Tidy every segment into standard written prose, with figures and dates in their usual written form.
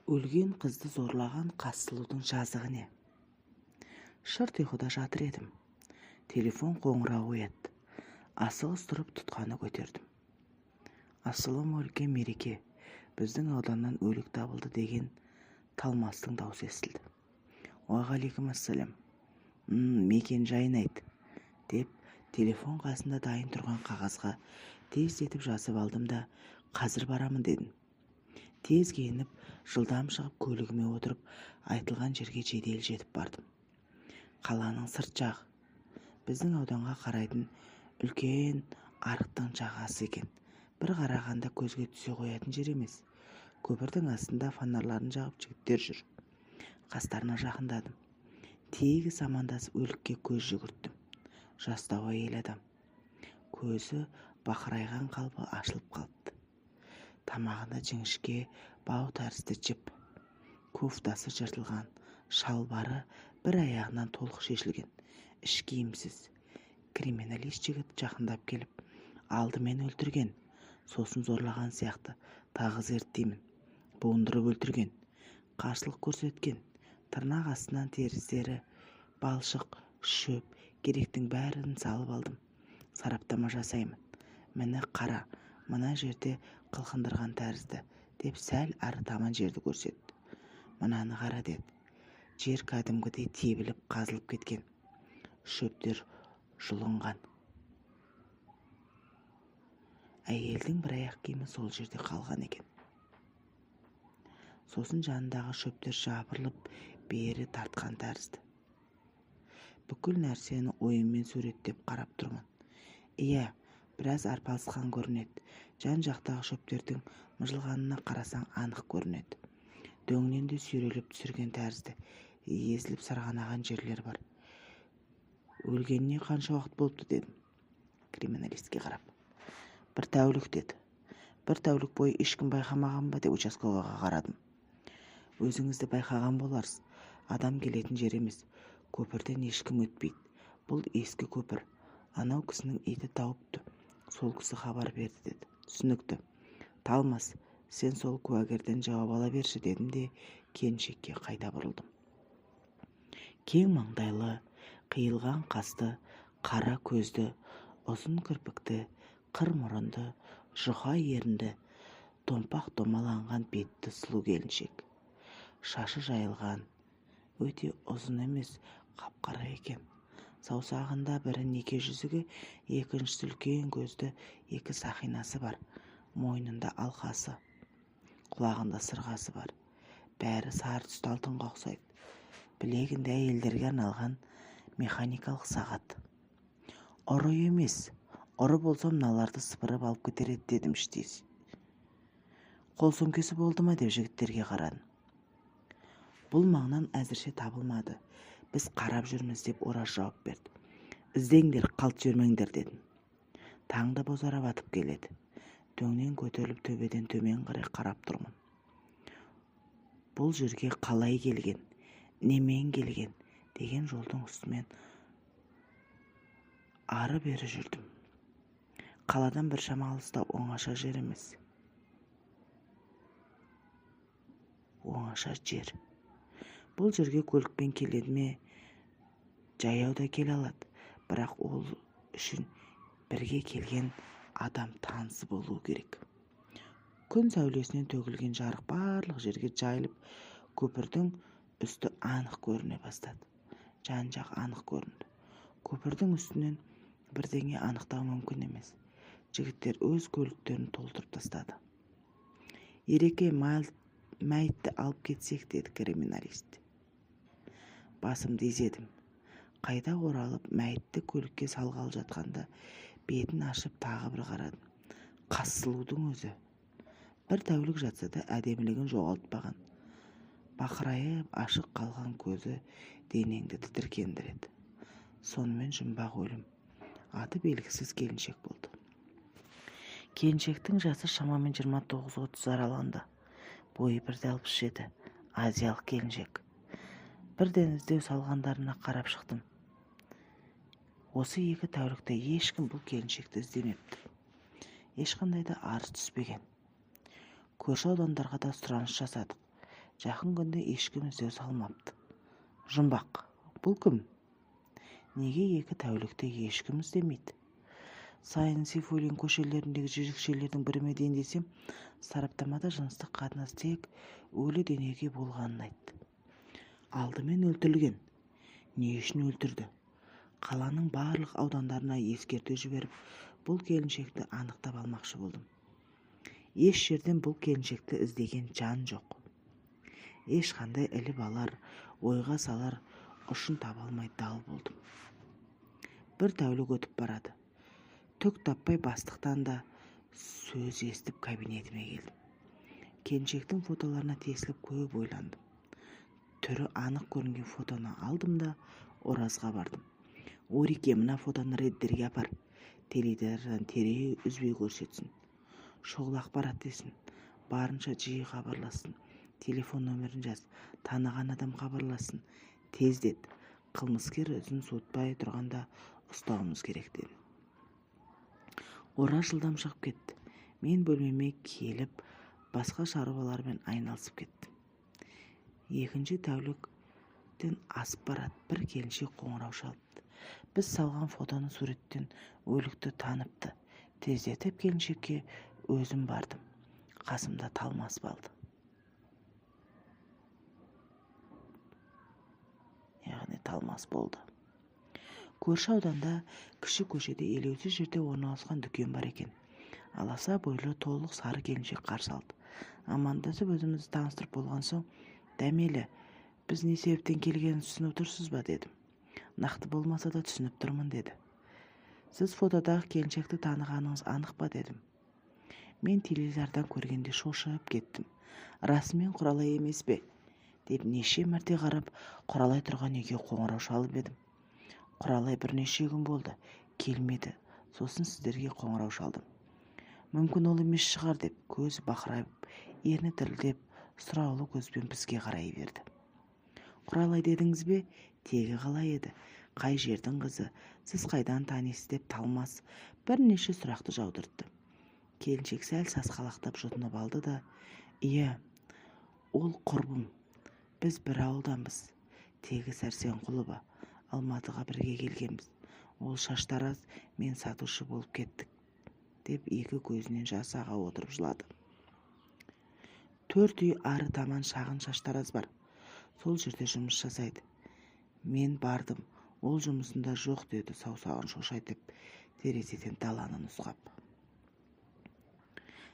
Өлген қызды зорлаған қас сұлудың жазығы не? Шырт ұйқыда жатыр едім. Телефон қоңырауы оятты. Асығыс тұрып, тұтқаны көтердім. «Ассалаумағалейкем, Мереке, біздің ауданнан өлік табылды», — деген Талмастың даусы естілді. «Уағалейкум ассалам. Мекен жайын айт», — деп, телефон қасында дайын тұрған қағазға тездетіп жазып алдым да, «Қазір барамын», — дедім. Тез киініп, жылдам шығып, көлігіме отырып, айтылған жерге жедел жетіп бардым. Қаланың сырт жағы, біздің ауданға қарайтын үлкен арықтың жағасы екен. Бір қарағанда көзге түсе қоятын жер емес. Көпірдің астында фонарларын жағып жігіттер жүр. Қастарына жақындадым. Тегіс амандасып, өлікке көз жүгірттім. Жастау әйел адам. Көзі бақырайған қалпы ашылып қалыпты. Тамағында жіңішке бау тәрізді жіп. Кофтасы жыртылған, шалбары бір аяғынан толық шешілген, іш киімсіз. Криминалист жігіт жақындап келіп, «Алдымен өлтірген, сосын зорлаған сияқты, тағы зерттеймін. Буындырып өлтірген, қарсылық көрсеткен. Тырнақ астынан теріздері, балшық, шөп, керектің бәрін салып алдым. Сараптама жасаймын. Міне, қара, мына жерде қылқындырған тәрізді», — деп, сәл ары таман жерді көрсетті. «Мынаны қара», — деді. Жер кәдімгідей тебіліп қазылып кеткен. Шөптер жұлынған. Әйелдің бір аяқ киімі сол жерде қалған екен. Сосын жанындағы шөптер жапырылып бері тартқан тәрізді. Бүкіл нәрсені ойыммен суреттеп қарап тұрмын. Иә, біраз арпалысқан көрінеді. Жан-жақтағы шөптердің мыжылғанына қарасаң, анық көрінеді. Дөңнен де сүйрелеп түсірген тәрізді, езіліп сырғанаған жерлер бар. «Өлгеніне қанша уақыт болыпты?» — дедім криминалистке қарап. «Бір тәулік», — деді. «Бір тәулік бойы ешкім байқамаған ба?» — деп участковыйға қарадым. «Өзіңіз де байқаған боларсыз, адам келетін жер емес. Көпірден ешкім өтпейді. Бұл ескі көпір. Анау кісінің иті тауыпты. Сол кісі хабар берді», — деді. «Түсінікті. Талмас, сен сол куәгерден жауап ала берші», — дедім де, келіншекке қайта бұрылдым. Кең маңдайлы, қиылған қасты, қара көзді, ұзын кірпікті, қыр мұрынды, жұқа ерінді, томпақ домаланған бетті сұлу келіншек. Шашы жайылған, өте ұзын емес, қап-қара екен. Саусағында бірі неке жүзігі, екіншісі үлкен көзді екі сақинасы бар. Мойнында алқасы, құлағында сырғасы бар. Бәрі сары түсті алтынға ұқсайды. Білегінде әйелдерге арналған механикалық сағат. «Ұры емес, ұры болса, мыналарды сыпырып алып кетер еді», — дедім іштей. «Қол сөмкесі болды ма?» — деп жігіттерге қарадым. «Бұл маңнан әзірше табылмады. Біз қарап жүрміз», — деп Ораз жауап берді. «Іздеңдер, қалт жібермеңдер», — дедім. Таң да бозара батып келеді. Дөңнен көтеріліп, төбеден төмен қарай қарап тұрмын. Бұл жерге қалай келген, немен келген деген жолдың үстімен ары-бері жүрдім. Қаладан біршама алыста, оңаша жер емес. Оңаша жер. Бұл жерге көлікпен келеді ме, жаяу да келе алады. Бірақ ол үшін бірге келген адам танысы болуы керек. Күн сәулесінен төгілген жарық барлық жерге жайылып, көпірдің үсті анық көріне бастады. Жан-жақ анық көрінді. Көпірдің үстінен бірдеңе анықтау мүмкін емес. Жігіттер өз көліктерін толтырып тастады. «Ереке, мәйітті алып кетсек», — деді криминалист. Басымды изедім. Қайта оралып, мәйітті көлікке салғалы жатқанда, бетін ашып тағы бір қарадым. Қас сұлудың өзі. Бір тәулік жатса да, әдемілігін жоғалтпаған. Бақырайып ашық қалған көзі денеңді тітіркендіреді. Сонымен жұмбақ өлім. Аты белгісіз келіншек болды. Келіншектің жасы шамамен 29-30 аралығында. Бойы 1,67, азиялық келіншек. Бірден іздеу салғандарына қарап шықтым. Осы 2 тәулікте ешкім бұл келіншекті іздемепті. Ешқандай да арыз түспеген. Көрші аудандарға да сұраныс жасадық. Жақын күнде ешкім іздеу салмапты. Жұмбақ, бұл кім? Неге 2 тәулікте ешкім іздемейді? Сайын Сейфуллин көшелеріндегі жезөкшелердің бірі ме дейін десем, сараптамада жыныстық қатынас тек өлі денеге болғанын айтты. Алдымен өлтірілген. Не үшін өлтірді? Қаланың барлық аудандарына ескерту жіберіп, бұл келіншекті анықтап алмақшы болдым. Еш жерден бұл келіншекті іздеген жан жоқ. Ешқандай іліп алар, ойға салар ұшын таба алмай дал болдым. Бір тәулік өтіп барады. Түк таппай, бастықтан да сөз естіп, кабинетіме келдім. Келіншектің фотоларына тесіліп, көп ойландым. Түрі анық көрінген фотоны алдым да, Оразға бардым. «Ореке, мына фотоны рейдерге апар, теледидардан дереу үзбей көрсетсін, шұғыл ақпарат десін, барынша жиі хабарлассын, телефон нөмірін жаз, таныған адам хабарлассын, тездет, қылмыскер ізін суытпай тұрғанда ұстауымыз керек», — дедім. Ораз жылдам шығып кетті. Мен бөлмеме келіп, басқа шаруалармен айналысып кеттім. Екінші тәуліктен асып барады. Бір келіншек қоңырау шалыпты. Біз салған фотоны суреттен өлікті таныпты. Тездетіп келіншекке өзім бардым. Қасымда Талмас болды. Яғни Талмас болды. Көрші ауданда, кіші көшеде, елеусіз жерде орналасқан дүкен бар екен. Аласа бойлы, толық, сары келіншек қарсы алды. Амандасып, өзімізді таныстырып болған соң, «Дәмелі, біз не себептен келгенін түсініп тұрсыз ба?» — дедім. «Нақты болмаса да, түсініп тұрмын», — деді. «Сіз фотодағы келіншекті танығаныңыз анық па?» — дедім. «Мен теледидардан көргенде шошып кеттім. Расымен Құралай емес пе деп неше мәрте қарап, Құралай тұрған үйге қоңырау шалып едім. Құралай бірнеше күн болды, келмеді. Сосын сіздерге қоңырау шалдым. Мүмкін, ол емес шығар», — деп, көзі бақырайып, ерні дірілдеп, сұраулы көзбен бізге қарай берді. «Құралай дедіңіз бе? Тегі қалай еді? Қай жердің қызы? Сіз қайдан танисыз?» — деп Талмас бірнеше сұрақты жаудыртты. Келіншек сәл сасқалақтап жұтынып алды да, «Иә, ол құрбым. Біз бір ауылданбыз. Тегі Сәрсенқұлова. Алматыға бірге келгенбіз. Ол шаштараз, мен сатушы болып кеттік», — деп, екі көзінен жас аға отырып жылады. «Төрт үй ары таман шағын шаштараз бар. Сол жерде жұмыс жасайды. Мен бардым, ол жұмысында жоқ», — деді саусағын шошайтып, терезеден даланы нұсқап.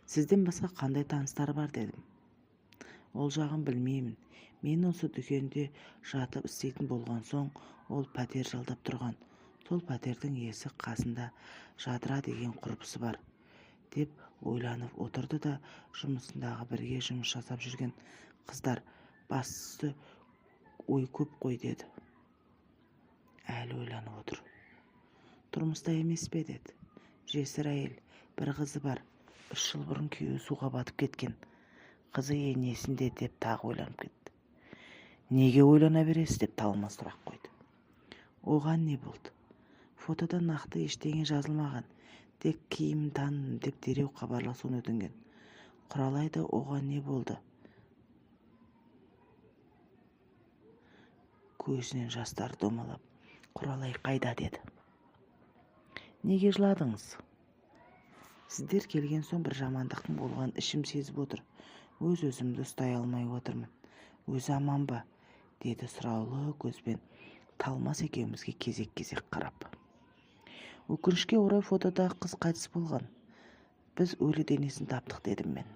«Сізден басқа қандай таныстары бар?» — дедім. «Ол жағын білмеймін. Мен осы дүкенде жатып істейтін болған соң, ол пәтер жалдап тұрған. Сол пәтердің иесі, қасында Жадыра деген құрбысы бар», — деп ойланып отырды да, «Жұмысындағы бірге жұмыс жасап жүрген қыздар. Бастысы, ой көп қой», — деді. Әлі ойланып отыр. «Тұрмыста емес пе?» — деді. «Жесір әйел, бір қызы бар. 3 жыл бұрын күйеуі суға батып кеткен. Қызы енесінде», — деп тағы ойланып кетті. «Неге ойлана бересіз?» — деп Талмас сұрақ қойды. «Оған не болды? Фотода нақты ештеңе жазылмаған, тек киімін таныдым деп дереу хабарласуын өтінген. Құралай да оған не болды?» Көзінен жастары домалап, «Құралай қайда?» — деді. «Неге жыладыңыз?» «Сіздер келген соң бір жамандықтың болғанын ішім сезіп отыр. Өз-өзімді ұстай алмай отырмын. Өзі аман ба?» — деді сұраулы көзбен Талмас екеумізге кезек-кезек қарап. «Өкінішке орай, фотодағы қыз қайтыс болған. Біз өлі денесін таптық», — дедім мен.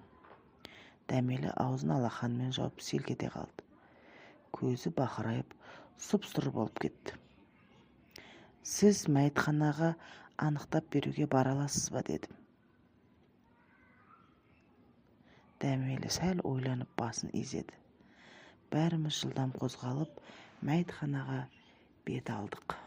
Дәмелі аузын алақанымен жауып, селк ете қалды. Көзі бақырайып, сұп-сұр болып кетті. «Сіз мәйітханаға анықтап беруге бара аласыз ба?» — дедім. Дәмелі сәл ойланып, басын изеді. Бәріміз жылдам қозғалып, мәйітханаға бет алдық.